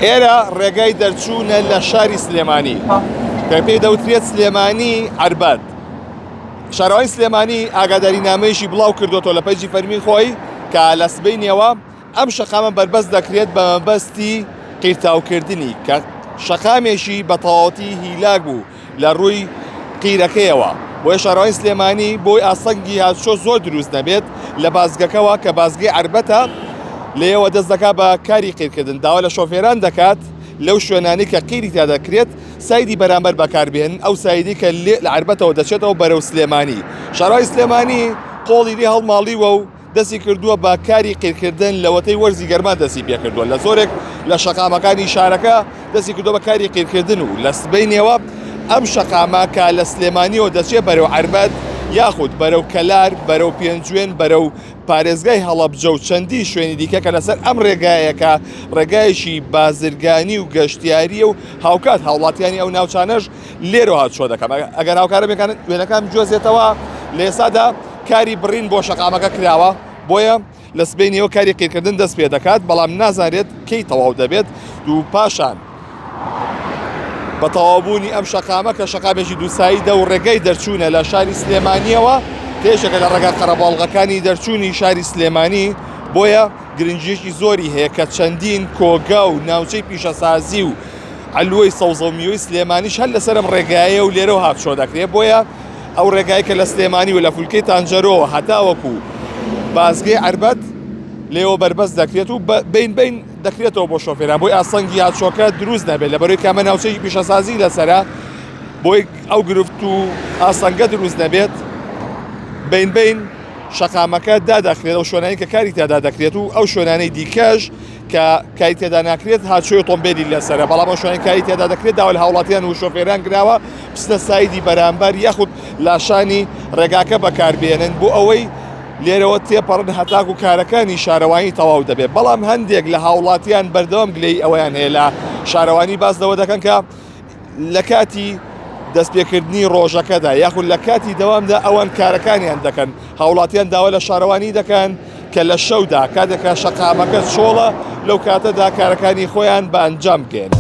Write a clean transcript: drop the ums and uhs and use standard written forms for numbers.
ئێرە ڕێگای دەرچوونە لە شاری سلێمانی کە پێی دەوترێت سلێمانی عەربەت. شارەوانی سلێمانی ئاگاداری نامەیەکی بڵاو کردوەوە لە پەیجی فەرمی خۆی کە لە سبەینێوە ئەم شەقامە بەربەست دەکرێت بە مەبەستی قیرتاوکردنی کە شەقامێکی بە تەواوەتی هیلاک بوو لە ڕووی قیرەکەیەوە بۆیە شارەوانی سلێمانی بۆی ئاستەنگی هاتوچۆ زۆر دروست نەبێت لە بازگەکەوە کە بازگەی عەربەتە لێیەوە دەست دەکات بە کاری قیرکردن داوا لە شۆفێران دەکات لەو شوێنانی کە قیری تیا دەکرێت side ی بەرامبەر بەکاربێن ئەو side ی کە لە عەربەتەوە دەچێتەوە بەرەو سلێمانی شارەوانی سلێمانی قۆڵی لێ هەڵماڵیوە و دەستی کردووە بە کاری قیرکردن لەوەتەی وەرزی گەرما دەستی پێکردووە لە زۆرێک لە شەقامەکانی شارەکە دەستی کردووە بە کاری قیرکردن و لە سبەینێوە ئەم شەقامە کە لە سلێمانیەوە دەچێت بەرەو عەربەت یاخود بەرەو کەلار بەرەو پێنجوێن بەرەو پارێزگای هەڵەبجە و چەندین شوێنی دیکە کە لەسەر ئەم ڕێگایەکە ڕێگایەکی بازرگانی و گەشتیاریە و هاوکات هاوڵاتیانی ئەو ناوچانەش لێرەوە هاتوچۆ دەکەم ئەگەر هاوکارە وێنەکان جۆزێتەوە لە ئێستادا کاری بڕین بۆ شەقامەکە کراوە، بۆیە لە سبەینێوە کاری قیرکردن دەست پێ دەکات، بەڵام نازانرێت کەی تەواو دەبێت و پاشان بە تەواوبوونی ئەم شەقامە کە شەقامێکی دووسایدە و ڕێگای دەرچوونە لە شاری سلێمانیەوە کە یەکێکە لە ڕێگا قەرەباڵغەکانی دەرچوونی شاری سلێمانی بۆیە گرنگیەکی زۆری هەیە کە چەندین کۆگا و ناوچەی پیشەسازی و عەلوەی سەوزە و میوەی سلێمانیش هەر لەسەر ئەم ڕێگایە و لێرەوە هاتوچۆ دەکرێت بۆیە ئەو ڕێگای کە لە سلێمانی و لە فولکەی تانجەرۆوە هەتاوەکو بازگەی عەربەت لێوە بەربەست دەکرێت و بین بین دەکرێتەوە بۆ شۆفێران بۆی ئاسەنگی هاتوچۆکە دروست نەبێت لە بەرەی کامە ناوچەی پیشەسازی لەسرە بۆی ئەو گرفت و ئاسەنگە دروست نەبێت بین بین شەقامەکە دادەخرێت ئەو شوێنانی کە کاری تیادا دەکرێت و ئەو شوێنانەی دیکەش کە کاری تێدا ناکرێت هاچۆی ئۆتۆمبێلی لەسەرە بەڵام ئەو شوێنەی کاری تێدا دەکرێت داوا لە هاوڵاتیان و شۆفێران کراوە بچنە side ی بەرامبەر یاخود لاشانی ڕێگاکە بەکاربێنن بۆ ئەوەی لێرەوە تێپەڕن هەتاکو کارەکانی شارەوانی تەواو دەبێت بەڵام هەندێک لە هاوڵاتیان بەردەوام گلەی ئەوەیان هەیە لە شارەوانی باس لەوە دەکەن کە لە کاتی دەستپێکردنی ڕۆژەکەدا یاخود لە کاتی دەوامدا ئەوان کارەکانیان دەکەن هاوڵاتیان داوا لە شارەوانی دەکەن کە لە شەودا کاتێکە شەقامەکە چۆڵە لەو کاتەدا کارەکانی خۆیان بە ئەنجام بگەێنن.